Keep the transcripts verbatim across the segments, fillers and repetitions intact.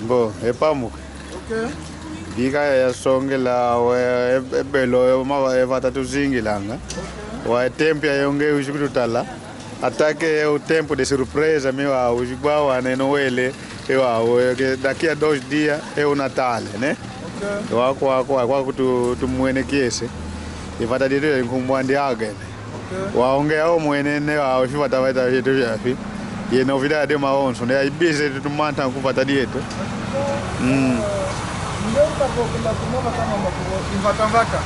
Mbo, e pamuka. Ok. Bika yasongela, we, e, e belo, e, ma, e vata tuzingilanga. Ok. Wa, e tempo yayo nge wizi kututala. Até que é o tempo de surpresa, meu, ah, os igual, ah, né, não ele, eu, ah, o, que daqui a dois dias é o Natal, né? Ok. Wako, wako, wako, wako tu, tumwene kiese. E vata dieto ya nkumbu andi age, né? Ok. Wao nge wao mwene, né, wao, si vata, vata, vata, vata, e novidade mawonso, né? Ai bize tu tumanta ku vata dieto. Mm. Eh, ndio kabokela kuma vata mama kubo, i vata vata.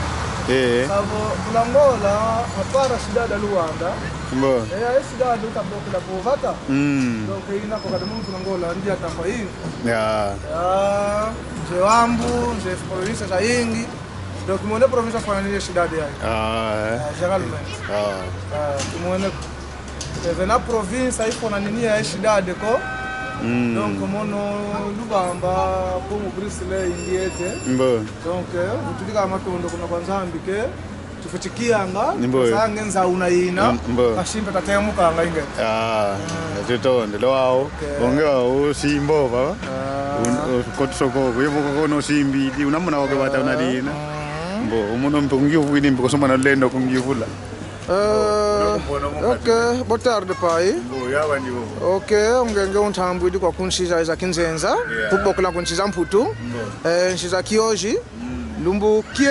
Eh. Savo, kula Angola, apara cidade Luanda. Mbo. Eh, a cidade kabokela ku vata. Mm. Donc, ina kwa kada muntu na Angola, ndia tapa i. Ya. Ya, nze wambu, nze província zayingi. Donc, mwene província fwana ni cidade yayi. Ah, eh. Ah, geralmente. Ah. Ah, mwene, eh, vena província, i fwana ni ya cidade ko. Mm. Donc, mono Lubamba, como Brisile, indiete. Mbo. Donc, eh, utulika matondo kuna kwa Nzambi ke. Tufutikianga, mbo, sange nza una ina, mm, mbo, kasimpe tatemukanga inge. Ah, mm, tutonde, lo wao. Ok. Onge wao, simbo, va? Ah. Un-, o-, kotu soko, kuyevo kono simbi, di unamuna wake vata una dina. Mm. Mbo, umuno mpe kungi uvwini mpe kusoma na lendo kungi uvula. Eh, mbo, mbo, mbo, ok, boa tarde, pai. Mbo, ya wandi wo. Ok, ungenge untambwidi kwa kunsiza za kinzenza, yeah, kubokela kunsiza Mputu. Mbo. Eh, nsiza kioji. Mm. Lumbu kie,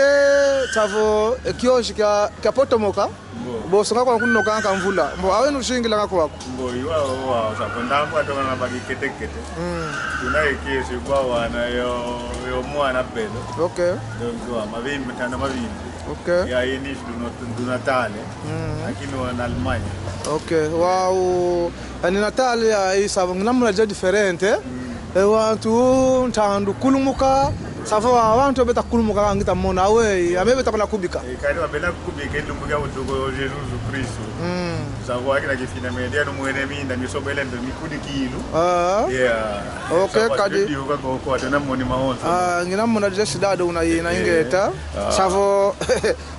savo, e kioji kia, kia potomoka. Mbo. Bo songa kwa kunoka nka mvula. Mbo, awe nusingila nga kwako. Mbo, iwa, wa, wa, sa konda kwa toka na baki kete kete. Mm. Kuna e kiese kwa wana yo, yo mwana pelo. Ok. Donc, wa, mavimbi, tanda mavimbi. Ok. Ya, início do, do Natal, eh? Mm. Aqui no, na Alemanha. Ok. Wau, ani Natal ya, i savo, ngina muna dia diferente, eh? Mm. E wantu ntandu kulumuka, savo wa wantu beta kulumuka kangita mona we, ame beta kuna kubika. E, kadi wa bela kubika lumbu kia utuko Jesus Cristo. Mm. Savo akina kifina media no mwene minda misobele mbe mikudi kilu. Ah. Yeah. Ok, savo kadi. Savo kadi uka koko atena moni mawonso. Ah, ngina mona dia cidade una ina, eh, ingeta. Ah. Savo,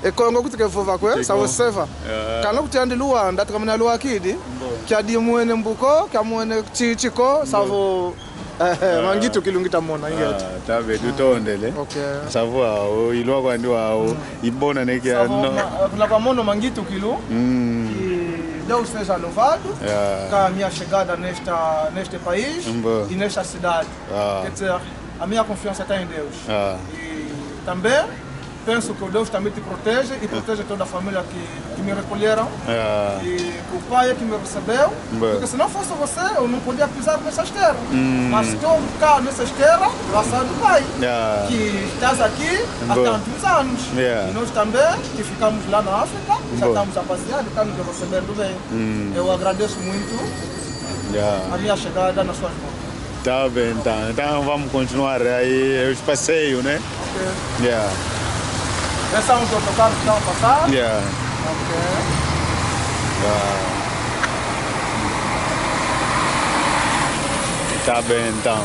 e Kongo kuti ke vova kwe, savo seva. Ah. Kana kuti andi Luanda, tukamana Luakidi. Mbo. Kia di mwene mbuko, kia mwene chichiko, mbo, savo. Eh, eh, ah, mangitu kilu ngita mona, ingeta. Ah, tabe, tutondele. Ok. Savo, o, ilwa kwandi wao, mm, ibona ne kia, savo, no. Ma, eh, kuna kwa mono mangitu kilu. Mm. Que Deus seja louvado, yeah, com a minha chegada nesta, neste país, mbo, e nesta cidade. Ah. Quer dizer, a minha confiança está em Deus. Ah. E também penso que o Deus também te protege e protege toda a família que, que me recolheram. Ah. E que o Pai é que me recebeu. Bem. Porque se não fosse você, eu não podia pisar nessas terras. Hum. Mas estou cá nessas terras, graças ao Pai, ah, que estás aqui há, bem, tantos anos. Yeah. E nós também, que ficamos lá na África, já, bem, estamos a passear e está nos recebendo bem. Hum. Eu agradeço muito, yeah, a minha chegada nas suas mãos. Tá bem, então. Então vamos continuar aí os passeios, né? Ok. Yeah. Esse é um autocarro que está a passar? Yeah. Ok. Yeah. Tá bem, então.